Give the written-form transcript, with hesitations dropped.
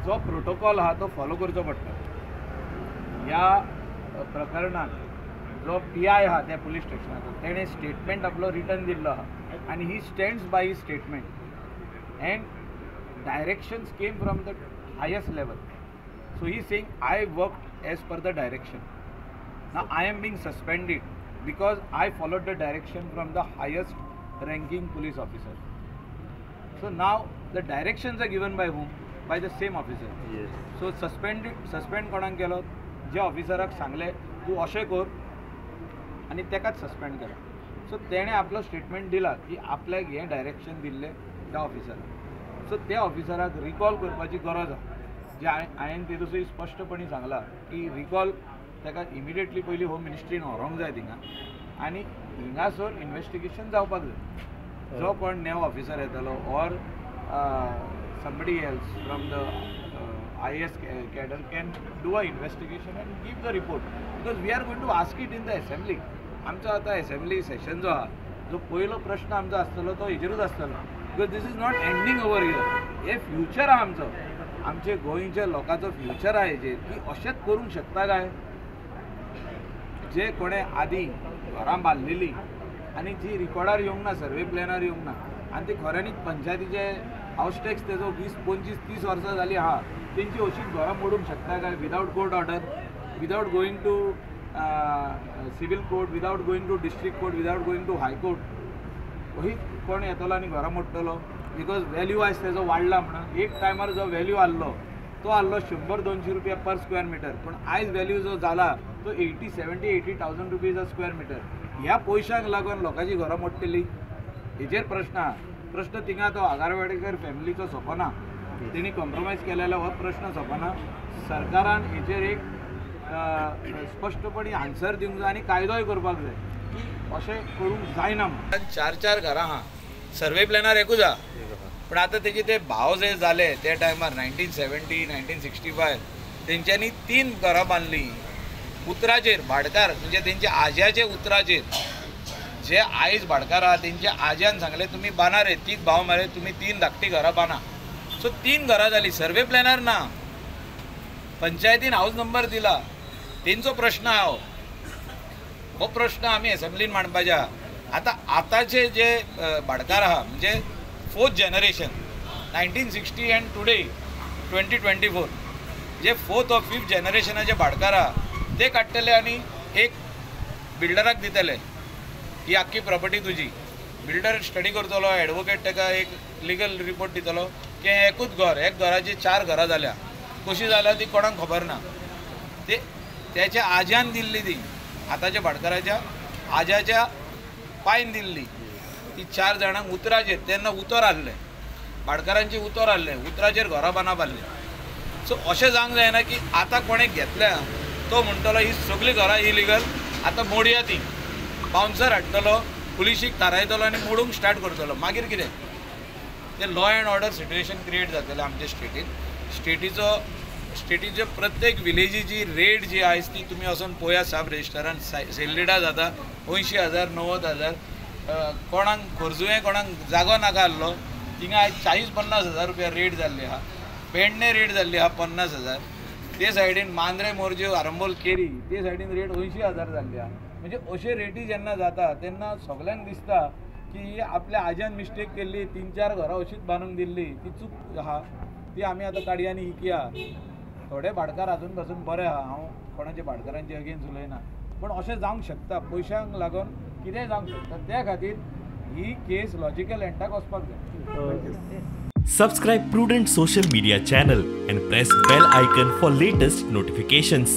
जो प्रोटोकॉल आहा तो फॉलो करचो पडटा. ह्या प्रकरणान जो पी I आहा त्या पुलीस स्टेशनाचो तेणें स्टेटमेंट आपलो रिटर्न दिल्लो आहा आनी he stands by his statement and directions came from the highest level. So he saying I work as per the direction. Now I am being suspended because I followed the direction from the highest ranking police officer. So now the directions are given by whom? By the same officer. Yes. So suspend कोणाक केलो? ज्या ऑफिसराक सांगलें तूं अशें कर आनी तेकाच suspend केलो. सो तेणें आपलो स्टेटमेंट दिला की आपल्याक हें डायरेक्शन दिल्लें त्या ऑफिसराक. सो त्या ऑफिसराक रिकॉल करपाची गरज आसा. जे हांवें तेदूसय स्पश्टपणी सांगलां की रिकॉल ताका इमिडिएटली पयलीं होम मिनिस्ट्रीन व्हरोंक जाय थिंगा आनी हिंगासर इन्वेस्टिगेशन जावपाक जाय. जो कोण नेव ऑफिसर येतलो or somebody else from the IAS cadre can do a investigation and give the report, because we are going to ask it in the assembly. आमचो आतां असेंब्ली सेशन जो आहा जो पयलो प्रश्न आमचो आसतलो तो हेजेरूच आसतलो, because this is not ending over here. हे फ्युचर आहा आमचो, आमचे गोंयच्या लोकांचो फ्युचर आहा हेजेर की अशेंच करूंक शकता काय जे कोणें आदीं घरां बांदलेली आनी जी रिकॉर्डार येवंक ना, सर्वे प्लॅनार येवंक ना आनी ती खऱ्यांनीच पंचायतीचे हावस टॅक्स तेजो 20, 25, 30 वर्सां जालीं आहा, तेंची अशीच घरां मोडूंक शकता काय without court order, without going to civil court, without going to district court, without going to high court. ही कोण येतलो आनी घरां मोडटलो because value आयज तेजो वाडला म्हणून. एक टायमार जो व्हॅल्यू आहलो तो आहलो 100-200 रुपया पर स्क्वेअर मिटर, पूण आयज व्हॅल्यू जो जाला तो 80, 70, 80,000 रुपीज अ स्क्वेअर मिटर. ह्या पयशांक लागून लोकांची घरां मोडटली हेजेर प्रश्न आहा. प्रश्न थिंगा तो आगारवाडेकर फॅमिलीचो सोंपना, तेणी कॉम्प्रोमायज केलेलो हो प्रश्न सोंपना. सरकारान हेजेर एक स्पश्टपणी आन्सर दिवंक जाय आनी कायदोय करपाक जाय की अशें करूंक जायना म्हणून. 4-4 घरां आहा, सर्वे प्लॅनार एकूच आहा, पूण आतां तेजे ते भाव जे जाले त्या टायमार 1970, 1965 तेंच्यांनी 3 घरां बांदलीं उतराचेर, भाडकार म्हणजे तेंच्या आज्याचे उतराचेर. जे आयज भाडकार आहा तेंच्या आज्यान सांगलें तुमी बांदा रे, तीग भाव मरे तुमी 3 धाकटी घरां बांदा. सो 3 घरां जालीं, सर्वे प्लॅनार ना, पंचायतीन हावस नंबर दिला. तेंचो प्रश्न आहा हो प्रश्न आमी एसेंब्लीन मांडपाचे आहा. आतां आतांचे जे भाडकार आहा म्हणजे 4th generation 1960 and today 2024 J 4th or 5th जनरेशनाचे भाडकार आहा ते काडटले आनी एक बिल्डराक दितले ही आख्खी प्रॉपर्टी तुजी. बिल्डर स्टडी करतलो, एडवोकेट ताका एक लिगल रिपोर्ट दितलो की एकूच घर, एक घराची 4 घरां जाल्या, कशी जाल्या ती कोणाक खबर ना. ते त्याच्या आज्यान दिल्ली ती आतांच्या भाडकाराच्या आज्याच्या पायन दिल्ली ती 4 जाणांक उतराचेर, तेन्ना उतर आहलें भाडकारांचें, उतर आहलें, उतराचेर घरां बांदप आहलें. सो अशें जावंक जायना की आतां कोणें घेतल्या तो म्हणटलो ही सगळीं घरां इलिगल, आतां मोडया ती, बाउन्सर हाडटलो, पुलिशीक थारायतलो आनी मोडूंक स्टार्ट करतलो. मागीर कितें तें law and order situation create जातलें आमच्या स्टेटीन. स्टेटीचे प्रत्येक विलेजीची रेट जी आयज ती तुमी वचोन पळयात सब रजिस्टरान, सेल्लिडा जाता 80,000, 90,000. कोणाक खोर्जुवें कोणाक जागो नाका आहलो थिंगा आयज 40-50 हजार रुपया रेट जाल्ली आहा. पेडणे रेट जाल्ली आहा 50,000. ते सायडीन मांद्रे, मोरजे, आरंबोल, केरी ते सायडीन रेट 80,000 जाल्ली आहा. म्हणजे अशे रेटी जेन्ना जाता तेन्ना सगल्यांक दिसता की आपल्या आज्यान मिस्टेक केल्ली, 3-4 घरां अशीच बांदूंक दिल्ली, ती चूक आहा, ती आमी आतां काडया आनी इकया. थोडे भाडकार आजून पासून बरे आहा, हांव कोणाचे भाडकारांचे अगेन्स्ट उलयना, पूण अशें जावंक शकता, पयशांक लागून कितेंय जावंक शकता. त्या खातीर ही केस लॉजिकल एंडाक वचपाक जाय. Subscribe Prudent social media channel and press bell icon for latest notifications.